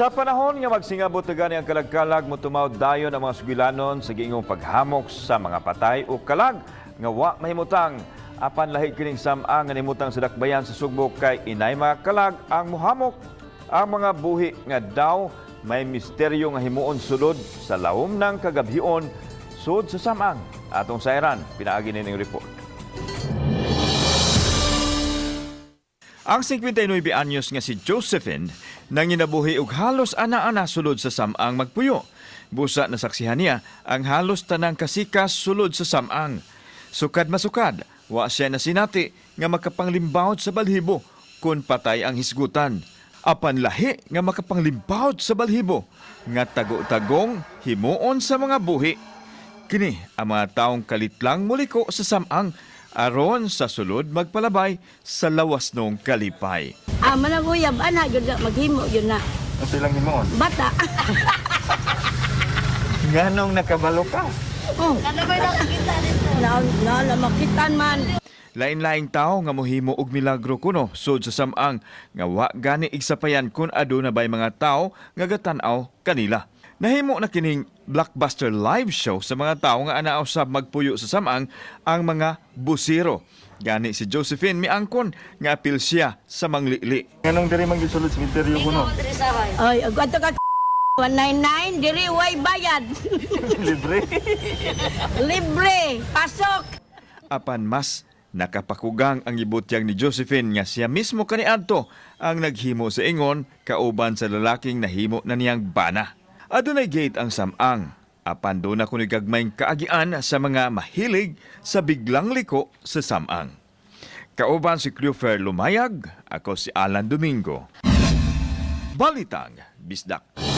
Sa panahon nga magsingabot na gani ang kalagkalag, motumaw dayon ang mga sugilanon sa giingong paghamok sa mga patay o kalag nga wa mahimutang. Apan lahi kining sama nga nahimutang sa dakbayan sa Sugbo kay inay mga kalag ang muhamok ang mga buhi nga daw may misteryo nga himuon sulod sa lawom ng kagabhion sud sa samang. Atong sayran, pinaagi nining report. Ang 59 anyos nga si Josephine nanginabuhi og halos ana-ana sulod sa samang magpuyo. Busa nasaksihan niya ang halos tanang kasikas sulod sa samang. Sukad masukad, wa siya nasinati nga makapanglimbawot sa balhibo kung patay ang hisgutan. Apan lahi nga makapanglimbawot sa balhibo nga tago-tagong himuon sa mga buhi. Kini ang mga taong kalitlang muliko sa samang aron sa sulod magpalabay sa lawas nung kalipay. Ah, managuyab, ana, yun na, maghimo, yun na. Ang silang himuon? Bata. Nganong nakabalo ka? Oh. Na, na, na, makitan man. Lain-laing tao nga mohimo og milagro kuno sud sa samang nga wa gani igsapayan kun aduna bay mga tao nga gatan-aw kanila. Nahimo na kining blockbuster live show sa mga tao nga anaaw sab magpuyo sa samang ang mga busiro. Gani si Josephine miangkon nga apil siya sa manglili. Nganong diri man gisulod sa misteryo kuno? Ay, ato ka 199, diri way bayad. Libre. Libre, pasok. Apan mas nakapakugang ang ibutyag ni Josephine nga siya mismo kaniadto ang naghimo sa ingon kauban sa lalaking nahimo na niyang bana. Adunay gate ang samang. Apan doon na kuno'y gagmayng kaagian sa mga mahilig sa biglang liko sa samang. Kauban si Cleofer Lumayag, ako si Alan Domingo. Balitang Bisdak.